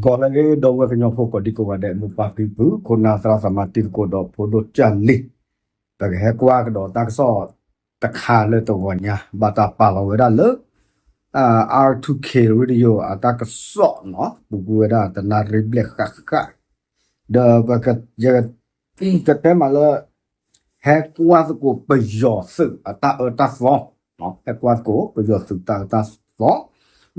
ကီးလၢဂ့ၤ ဒီပုၢ်ဝဲၢ်ကညီဖိကိးဒံကိးဂၤဒဲး မိၢ်ပၢ်ဖံဖု ခိၣ်နၢ်သရၣ်သမါတံၤသကိးဒီးဖိဒိၣ်ကၢ်လံၤ, ပကဟဲကွၢ်ကဒီးတၢ်ကစီၣ်တခါလၢတဂီၤညါ ဘၣ်တၢ်ပာ်လီၤဝဲဒၣ်လၢ R two K Radio အတၢ်ကစီၣ်နီၤ ပူၤကွံာ်ဝဲဒၣ်တနၣ်ရံၣ်ဘျဲၣ်ဃၣ်ဃၣ်, ဒီး ကတဲမးလၢ ဟဲကွၢ်သကိးပယီၤသုးအတၢ်အၢတၢ်သီ, ဟဲကွၢ်သကိးပယီၤသုးတၢ်အၢတၢ်သီ,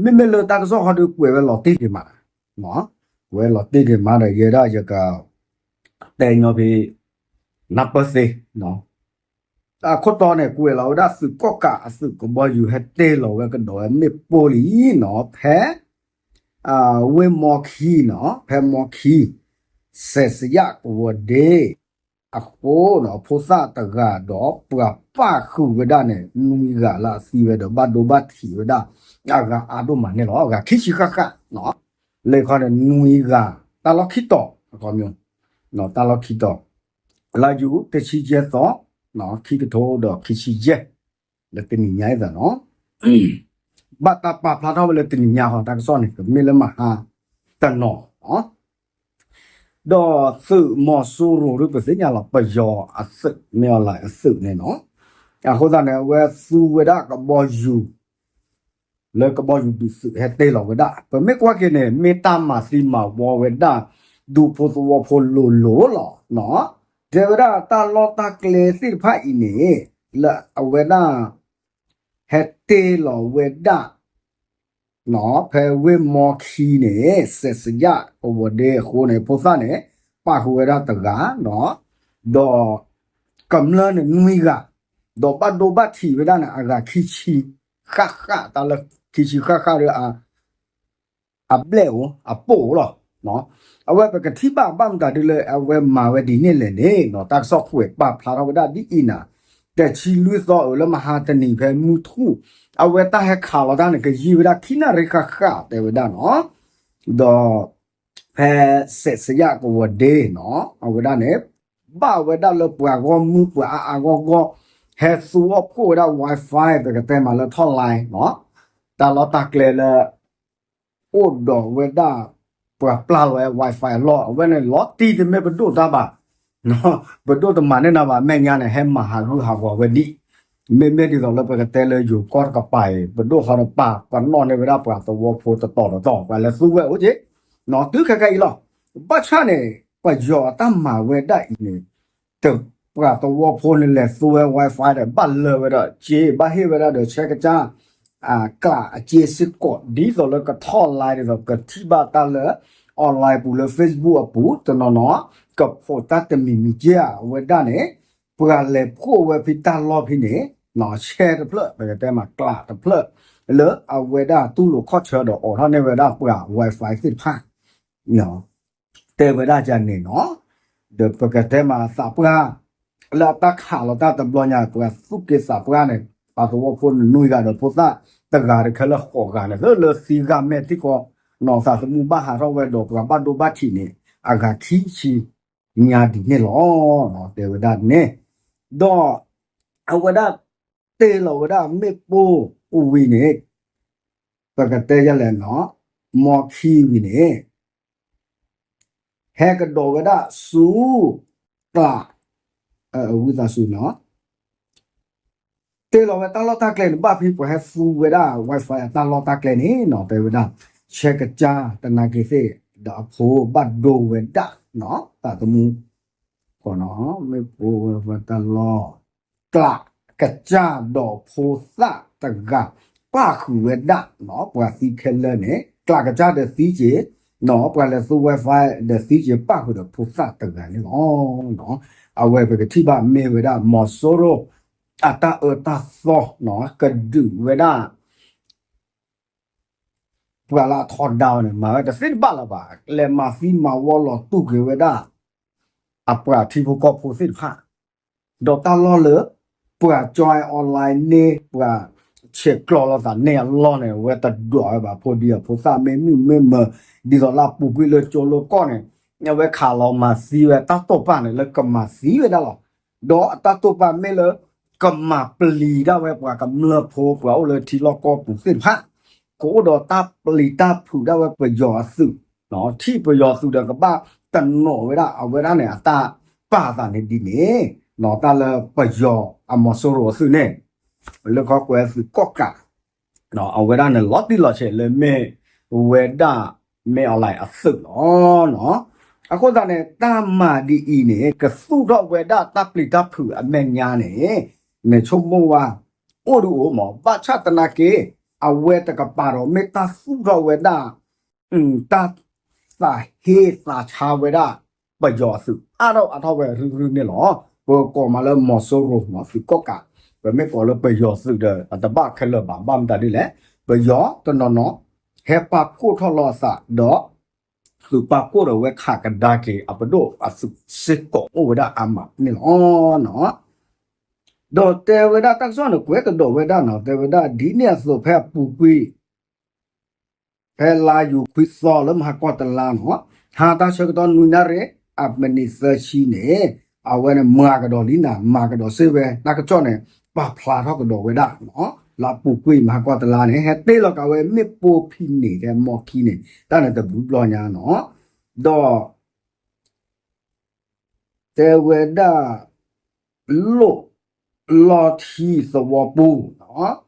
မ့မ့ၢ်လၢတၢ်ကစီၣ်ဃီဒီးကွဲးဝဲလီၤတံၢ်ဒံးမး, ကွဲးလီၤတံၢ်ဒံးမးဒီး ယဲဒၣ်ယက တဲညီဖဲ နၢ်ပၢၢ်သ့ အခိၣ်တီန့ၣ် ကွဲးလီၤဝဲဒၣ်သုးကီၣ်ကးအသုးကဘီယူၤဟဲတ့ၢ်လီၤဝဲကဒီးဝဲမ့ၣ်ပိၢ်လံနီၤ ဖဲ ဝ့ၢ်မီခံနီၤ ဖဲမီခံ စဲးစယၣ်ကဝီၤဒ့ အဃိနီၤ ဖိသၣ်တဂၤဒီးပှၤပၣ်ဃုာ်ဝဲဒၣ်န့ၣ် နွံဂၤလၢအသံဝဲဒီးဘၣ်ဒိဘၣ်ထံးဝဲဒၣ် အဂၤအါဒိၣ်မးန့ၣ်လီၤ. အဂၤခံဆံဃၣ်ဃၣ်နီၤ လၢခီန့ၣ် နွံဂၤ တၢ်လီၢ်ခံတီၤ အခီပညီ တၢ်လီၢ်ခံတီၤ လါယူၤ တဆံယဲၢ်သီ ခံကထိဒီးခံဆံယဲၢ် လၢတနံၤညါအံၤသးနီၤ ဘၣ်တၢ်ပာ်ဖျါထီၣ်ဝဲလၢတနံၤညါဃီ တၢ်ကစီၣ်န့ၣ် ကမ့ၢ်လၢမဟါတနီၤ ဒီးသုးမီၤစိရိၤဒ်ပသ့ၣ်ညါလီၤ ပယီၤအသုး မ့ၢ်အီၤလၢအသုးန့ၣ်နီၤ အဃိသတးန့ၣ် အဝဲသူဝဲဒၣ်ကဘီယူၤ လၢကဘီယူၤဒုးသုးဟဲတ့ၢ်လီၤဝဲဒၣ် ပမ့ၢ်ကွၢ်က့ၤန့ၣ် မ့ၢ်တၢ်မၤသံမၤဝီဝဲဒၣ် ဒူဖိသဝီဖိလိၤလိၤလီၤ. တဲဝဲဒၣ်တၢ်လီၢ်တၢ်ကျဲသ့ၣ်တဖၣ်အံၤန့ၣ် လၢအဝဲဒၣ် ဟဲတ့ၢ်လီၤဝဲဒၣ် ဖဲဝ့ၢ်မီခံန့ၣ် စဲးစယၣ်ကဝီၤဒ့အဃိန့ၣ် ဖိသၣ်န့ၣ် ပၣ်ဃုာ်ဝဲဒၣ်တဂၤ ဒီး ကမျၢၢ်န့ၣ်နွံဂၤ ဒီးဘၣ်ဒိဘၣ်ထံးဝဲဒၣ်န့ၣ် အဂၤခံဆံဃၣ်ဃၣ် တၢ်လၢခံဆံဃၣ်ဃၣ်ဒီး အဘျဲၣ်အိၣ် အပိၢ်အိၣ်လီၤ. အဝဲပကထံၣ်ဘၣ်ဘၣ်မတၤဒ်လၢအဝဲမၤဝဲဒ်န့ၣ်လဲၣ်န့ၣ် တၢ်ကစီၣ်ကွဲးပာ်ဖျါထီၣ်ဝဲဒၣ်ဒ်အံၤနၤ တဆံလွံၢ်သီအၢၣ်လၢမဟါတနံၤဖဲမုၢ်ထူၣ် အဝဲတၢ်ဟဲခးလီၤတၢ်န့ၣ် ကယံာ်ဝဲဒၣ်ခံနၣ်ရံၣ်ဃၣ်ဃၣ်တဲဝဲဒၣ်နီၤ ဒီး ဖဲစဲးစယၣ်ကဝီၤဒ့နီၤ အဝဲဒၣ်န့ၣ် ဘၣ်ဝဲဒၣ်လၢပှၤဂီၢ်မုၢ်ပှၤအါအါဂီၢ်ဂီၢ် ဟဲသူအီၣ်ဖှိၣ်ဝဲဒၣ် Wi-Fi ပကတဲမးလၢ ထီၣ်လဲ တၢ်လီၢ်တၢ်ကျဲလၢ အိၣ်ဒီးဝဲဒၣ် ပှၤပျၢ်လီၤဝဲ Wi-Fi အလီၢ် အဝဲန့ၣ်လီၤတံၢ်တမ့ၢ်ပဒိၣ်တၢ်ဘၣ် ပဒိၣ်တမၤန့ၢ်နၤဘၣ် မဲာ်ညါန့ၣ် ဟဲမၤဟးဂူာ်ဟးဂီၤဝဲဒံး မ့မ့ၢ်ဒ်သိးလၢပကတဲလၢယိၤကီၢ်တကပၤအံၤ ပဒိၣ်ဃီဒီးပာ်ပနီၣ်န့ၢ်ဝဲဒၣ်ပှၤသဝီဖိတတီၤတတီၤ ပှၤလဲၤသူဝဲအိၣ်က့ၤ တုၤခဲကနံၣ်အံၤလီၤ. ဘၣ်ဆၣ်န့ၣ် ပယီၤအတၢ်မၤဝဲဒၣ်အံၤန့ၣ် ပှၤသဝီဖိန့ၣ်လဲၤသူဝဲ Wi-Fi ဒီး ဘၣ်လၢဝဲဒၣ်စ့ ဘၣ်ဟ့ၣ်ဝဲဒၣ်ဒီးဆဲကစၢ် ကျးအစ့စ့ၢ်ကီး ဒ်သိးလၢကထီၣ်လဲဒ်သိး ကထံၣ်ဘၣ်တၢ်လၢ online ပူၤလၢ Facebook အပူၤ တနီၤနီၤ ကဖိးတၢ်တမံၤမံၤက့ၤ အဝဲဒၣ်န့ၣ် ပှၤလဲၤဖှိၣ်ဝဲဖဲတၢ်လီၢ်ဖဲန့ၣ် ဆဲတဖျၢၣ် ပကတဲမး ကျးတဖျၢၣ် လၢအဝဲဒၣ်တူၢ်လိာ်ခီၣ်ဆၢဒီးအိးထီၣ်န့ၢ်ဝဲဒၣ်ပှၤ Wi-Fi သ့ၣ်တဖၣ် တဲဝဲဒၣ်ကန့ၣ်နီၤ ဒီးပကတဲမးသးပှၢ် လၢအတၢ်ခးလီၤတၢ်တဘျီညါ ပှၤသူၣ်က့သးပှၢ်န့ၣ် ပှၤသဝီဖိန့ၣ်နွံဂၤဒီးဖိသၣ်တဂၤဒီးခဲလၢာ်ဃိးဂၤန့ၣ် လၢလၢသံဂၤမဲာ်ထံကီၢ် နီၢ်သးသမူဘၣ်ဟးထီၣ်ဝဲဒီးပှၤဘၣ်ဒိဘၣ်ထံးန့ၣ် အဂၤခံဆံညါဒ်န့ၣ်လီၤ တဲဝဲဒၣ်န့ၣ် ဒီး အဝဲဒၣ် တ့ၢ်လီၤဝဲဒၣ်မ့ၣ်ပိၢ်ဝံၤန့ၣ် ပကတဲယလဲၣ်နီၤ မီခံဝံၤန့ၣ် ဟဲကဒီးဝဲဒၣ်ဆူ ကျး ဝံသးစူၤနီၤ တ့ၢ်လီၤဝဲတၢ်လီၢ်တၢ်ကျဲန့ၣ် ဘၣ်ဖဲပှၤဟဲသူဝဲဒၣ် Wi-Fi အတၢ်လီၢ်တၢ်ကျဲန့ၣ်နီၤ တဲဝဲဒၣ် ဆဲကစၢ်တနာ်က့ၤသ့ၣ် ဒီးအဖိဘၣ်ဒိဝဲဒၣ်နီၤ သးသမူ မ့ၣ်ပိၢ်ဝဲတၢ်လီၢ် ကျးကစၢ်ဒီးဖိသၣ်တဂၤ ပၣ်ဃုာ်ဝဲဒၣ်နီၤ ပှၤသံခဲလၢာ်န့ၣ် ကျးကစၢ်ဒီးသံက့ၤ နီၤ ပှၤလဲၤသူ Wi-Fi ဒီးသံက့ၤပၣ်ဃုာ်ဒီးဖိသၣ်တဂၤန့ၣ်လီၤ. အဝဲပကထံၣ်ဘၣ်မ့ၢ်ဝဲဒၣ် မီၤစိရိၤ အတၢ်အၢတၢ်သီနီၤ ကဒုးဝဲဒၣ် ပှၤလၢအထီဒါအီၤန့ၣ် မၤဝဲတသ့တဘၣ်လၢၤဘၣ် လဲၤမၤသံမၤဝီလီၤတူၢ်က့ၤဝဲဒၣ် အပှၤထံဖိကီၢ်ဖိသ့ၣ်တဖၣ် ဒီးတၢ်လီၢ်လၢ ပှၤ join online န့ၢ် ပှၤဆဲးကျိးလိာ်သးန့ၢ်အလီၢ်န့ၣ် အဝဲတဒွးဝဲဘၣ် ဖိဒံအဖိသၣ်မ့ၢ်မုၣ်မ့ၢ်မၢၤ ဒ်သိးလၢအပူၤကွံာ်လၢကၠိလၢကီၢ်န့ၣ် အဝဲခးလီၤမၤသံဝဲတၢ်တိာ်ပာ်န့ၣ် လၢကမၤသံဝဲဒၣ်လီၤ. ဒီးအတၢ်တိာ်ပာ်မ့ၢ်လၢ ကမၤပျံၤဒၣ်ဝဲပှၤကမျၢၢ်ဖိ ပှၤအိၣ်လၢထံလီၢ်ကီၢ်ပူၤသ့ၣ်တဖၣ် ကအိၣ်ဒီးတၢ်ပျံၤတၢ်ဖုးဒၣ်ဝဲပယီၤအသုး ထံၣ်ပယီၤသုးဒီးကဘၣ်တနီၤဝဲဒၣ် အဝဲဒၣ်န့ၣ် အတၢ်ပာ်သးန့ၣ်ဒ်န့ၣ် တၢ်လၢပယီၤအမီၤစိရိၤအသုးန့ၣ် လၢခီကွဲသုးကီၣ်ကး အဝဲဒၣ်န့ၣ် လီၤတံၢ်လီၤဆဲးလၢမ့ၢ်ဝဲဒၣ် မ့ၢ်အီၤလဲၣ်အသုးလီၤ. အဃိသတးန့ၣ် တၢ်မၤဒ်အံၤန့ၣ် ကသူၣ်ထီၣ်ဝဲဒၣ်တၢ်ပျံၤတၢ်ဖုးအမဲာ်ညါန့ၣ် နဆိကမိၣ်ဝဲ အိၣ်ဒုးအိၣ်မး ဘၣ်ဆၣ်သနာ်က့ အဝဲတကပၤဒီး မ့ၢ်တၢ်သူၣ်ထီၣ်ဝဲဒၣ် တၢ်သးဟ့သးဆါဝဲဒၣ် ပယီၤအသုး အါထီၣ်အါထီၣ်ဝဲရုၢ်ရုၢ်န့ၣ်လီၤ. ပကိးမးလၢမီၤစိရိၤမီၤသုးကီၣ်ကး ပမ့ၢ်ကိးလၢပယီၤသုးဒီး အတဘၣ်ခဲလၢာ်ဘၣ် ဘၣ်မတၤဒ်လဲၣ် ပယီၤတနီၤနီၤ ဟဲပာ်ဖှိၣ်ထီၣ်လီၤအသးဒီး သုးပာ်ဖှိၣ်ဒီးဝဲခးကဒါက့ၤ အပဒိၣ်အသုးစ့ၢ်ကီးအိၣ်ဝဲဒၣ်အါမးန့ၣ်လီၤ. ဒီးတဲဝဲဒၣ်တၢ်ကစီၣ်န့ၣ် ကွဲးကဒီးဝဲဒၣ်နီၤ တဲဝဲဒၣ်ဒ်န့ၣ်အသိးဖဲအပူၤကွံာ် ဖဲလါယူၤခွံသီလၢမဟါကီၢ်တလါနီၤ ဟါတၢ်ဆၢကတီၢ်နွံနၣ်ရံၣ် အမံးနံးသၢဆံန့ၣ် အဝဲန့ၣ်မၤကဒီးလံနၤ မၤကဒီးစ့ၢ်ဝဲ တၢ်ကစီၣ်န့ၣ် ပာ်ဖျါထီၣ်ကဒီးဝဲဒၣ် လၢအပူၤကွံာ်မဟါကီၢ်တလါန့ၣ် ဟဲတ့ၢ်လီၤကးဝဲမ့ၣ်ပိၢ်ဖံန့ၣ် ဖဲမီခံန့ၣ် တၢ်န့ၣ်တဘျုးဘျီညါနီၤ ဒီး တဲဝဲဒၣ် လိၣ်လီထံသဝီပူၤ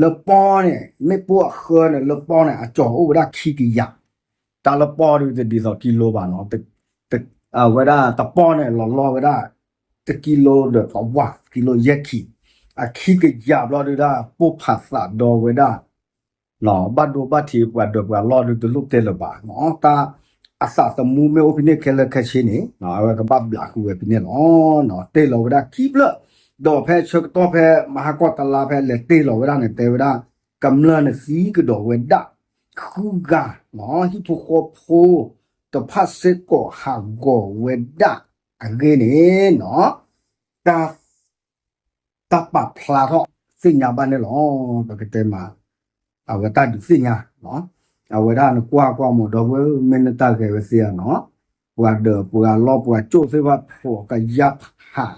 လၢပီန့ၣ် မ့ၣ်ပိၢ်အဃၢန့ၣ် လၢပီန့ၣ် အကၠီၤအိၣ်ဝဲဒၣ်ခံကယၤ တၢ်လၢပီဒုးတဒ်သိးကံလိဘၣ်နီၤ အဝဲဒၣ်တပီန့ၣ် လီၤလီဝဲဒၣ် တကံလိဒီးသဝၤ ကံလိယဲၢ်ခံ အခံကယၤဘျီဒုးဒၣ် ပိၢ်ဖးသးဒီဝဲဒၣ် ဘၣ်ဒိဘၣ်ထံးပှၤဒၢးပှၤလီၢ်ဒုးတလိၣ်တဲလၢၤဘၣ်နီၤ တၢ်အသးသမူမ့ၢ်အိၣ်ဖဲန့ၣ်ခဲလၢာ်ခဲဆ့န့ၣ် အဝဲကဘၣ်ဘျးဃုာ်ဝဲဖဲန့ၣ်လီၤ. တ့ၢ်လီၤဝဲဒၣ်ခံဖျၢၣ် ဒီးဖဲဆၢကတီၢ်ဖဲမဟါကီၢ်တလါဖဲလဲၤတ့ၢ်လီၤဝဲဒၣ်န့ၣ် တဲဝဲဒၣ် ကမျၢၢ်န့ၣ်သံကဒီးဝဲဒၣ် ဃုဂၤ ဟံၣ်ဖိဃီဖိ တဖၣ်စ့ၢ်ကီးဟးဂီၤဝဲဒၣ်အဂ့ၢ်န့ၣ်နီၤ တၢ် တၢ်ပာ်ဖျါထီၣ်သ့ၣ်ညါဘၣ်န့ၣ်လီၤ. ပကတဲမး အဝဲတၢ်ဒုးသ့ၣ်ညါ အဝဲဒၣ်နကွၢ်ကွၢ်မး ဒီပုၢ်ဝဲၢ် မ့ၢ်နတၢ်ဂဲၤဝဲသ့ဧါနီၤ ပှၤဒၢးပှၤလီၢ်ပှၤကၠိၣ်သ့ၣ်တဖၣ် ဖျိးကယၢ်ဖး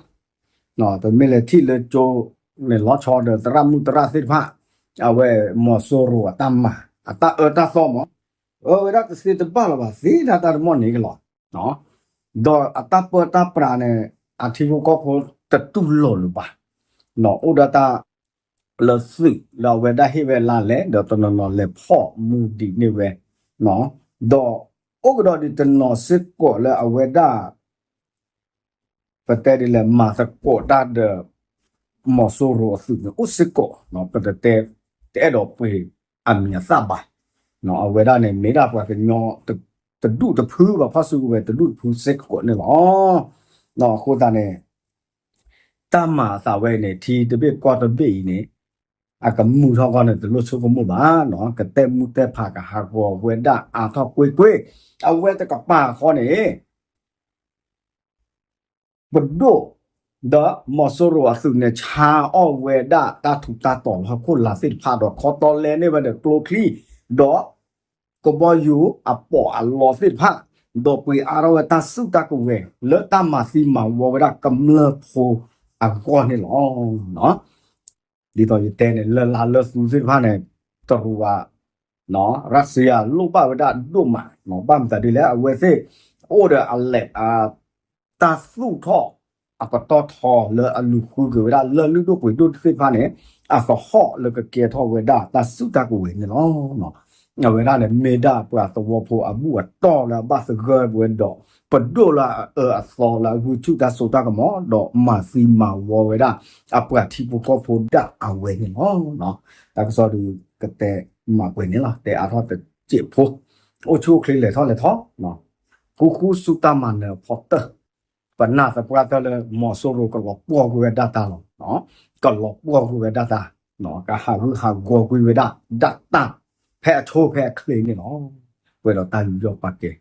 ပမ့ၢ်လဲၤထံၣ်လၢကၠိန့ၣ် လီၤဆီဒီးသရၣ်မုၣ်သရၣ်သ့ၣ်တဖၣ် အဝဲမီၤစိရိၤအတၢ်မၤ အတၢ်အၢတၢ်သီမး အၢဝဲဒၣ်တသ့တဘၣ်လၢၤဘၣ် သ့ဒၣ်တၢ်တမီၢ်န့ၣ်ကလီၤ ဒီးအတၢ်ပၢတၢ်ပြးန့ၣ် အထံဖိကီၢ်ဖိတတူၢ်လိာ်လၢၤဘၣ်, အိၣ်ဒီးတၢ်လၢသုးလၢအဝဲဒၣ်ဟ့ၣ်ဝဲလါလဲၣ် ဒီးတနီၤနီၤလဲၤဖီၣ်မူဒံးန့ၢ်ဝဲ, ဒီးအိၣ်ကဒီးဒံးတနီၤစ့ၢ်ကီးလၢအဝဲဒၣ် ပတဲဒ်လဲၣ် မၤသကိးတၢ်ဒီး မီၤစိရိၤအသုးန့ၣ်အိၣ်စ့ၢ်ကီး, ပတတဲ တအဲၣ်ဒိးပှ့ၤအမံၤအသၣ်ဘၣ်, အဝဲဒၣ်န့ၣ် မ့ၢ်ဒၣ်ပှၤကညီတဒူၣ်တဖုဘၣ် ဖီၣ်စုကဝဲၤတဒူၣ်တဖုစ့ၢ်ကီးန့ၣ်လီၤ. အဃိသတးန့ၣ် တၢ်မၤအသးဝဲအံၤန့ၣ် ထံတဘ့ၣ်ကီၢ်တဘ့ၣ်အံၤန့ၣ် အကမုာ်ထီၣ်ခီန့ၣ် တလိၣ်ဆိကမိၣ်ဘၣ်, ကတဲာ်မူတဲာ်ဖးကဟးဂီၤဝဲဒၣ်အါထီၣ်ကွ့ၢ်ကွ့ၢ်, အဝဲတကပၤဃီန့ၣ် ပဒိၣ် ဒီးမီၤစိရိၤအသုးန့ၣ် ဆါအီၣ်ဝဲဒၣ်တၢ်ထူးတၢ်တီၤလၢဟီၣ်ခိၣ်လာ်သ့ၣ်တဖၣ်ဒီး ခီတီလဲန့ၢ်ဝဲဒီးကျိချံ ဒီး ကဘီယူၤအပီးအလီသ့ၣ်တဖၣ်, ဒီးပှ့ၤအါထီၣ်ဝဲတၢ်စုတၢ်ကဝဲၤ လၢတၢ်မၤသံမၤဝီဝဲဒၣ်ကမျၢၢ်ဖိအဂီၢ်န့ၣ်လီၤ. ဒ်သိးယတဲန့ၣ် လၢလါလၢသူသ့ၣ်တဖၣ်န့ၣ် တရူးဘၣ် ရၢၣ်စယၤလိၣ်ဘၣ်ဝဲဒၣ်ဒိၣ်မး, ဘၣ်မတၤဒ်လဲၣ် အဝဲသ့ၣ် အိၣ်ဒီးအလဲး တၢ်သူၣ်ထီၣ်အပတီၢ်ထီလၢအလူၤဃုက့ၤဝဲဒၣ်လၢလုၢ်ဒိၣ်ပှ့ၤဒိၣ်သ့ၣ်တဖၣ်န့ၣ် အသဟီၣ်လၢကကဲထီၣ်ဝဲဒၣ်တၢ်စုတၢ်ကဝဲၤန့ၣ်လီၤ. အဝဲဒၣ်န့ၣ် မ့ၢ်ဒၣ်ပှၤသဝီဖိအဘူၣ်အတီၢ်လၢအဘၣ်သဂၢၢ်ဝဲဒီး ပဒိၣ်လၢအအၢအသီလၢအဂုာ်ဆူၣ်တၢ်စိတၢ်ကမီၤ ဒီးမၤသံမၤဝီဝဲဒၣ် အပှၤထံဖိကီၢ်ဖိဒၣ်အဝဲန့ၣ်လီၤ. တၢ်ကစီၣ်ဒုးကတဲမၤပှဲၤန့ၣ်လီၤ. တဲအါထီၣ်တစဲးဖိ, အိၣ်ဆူၣ်အိၣ်ချ့လဲၤထီၣ်လဲၤထီ, ဃူဃူဆူတၢ်မၤနၢၤအဖီတၢၢ်, ပနာ်သပှၢ်တၢၢ်လၢမီၤစိရိၤကလီၤပှီၢ်ကွံာ်ဝဲဒၣ်တၢ်လီၤ, ကလီၤပှီၢ်ကွံာ်ဝဲဒၣ်တၢ်, ကဟးဂူာ်ဟးဂီၤကွံာ်ဝဲဒၣ် ဒၣ်တၢ် ဖဲအဆိဖဲအချ့န့ၣ်လီၤ. ပှဲၤဒီးတၢ်ယူးယီၣ်ပာ်ကဲ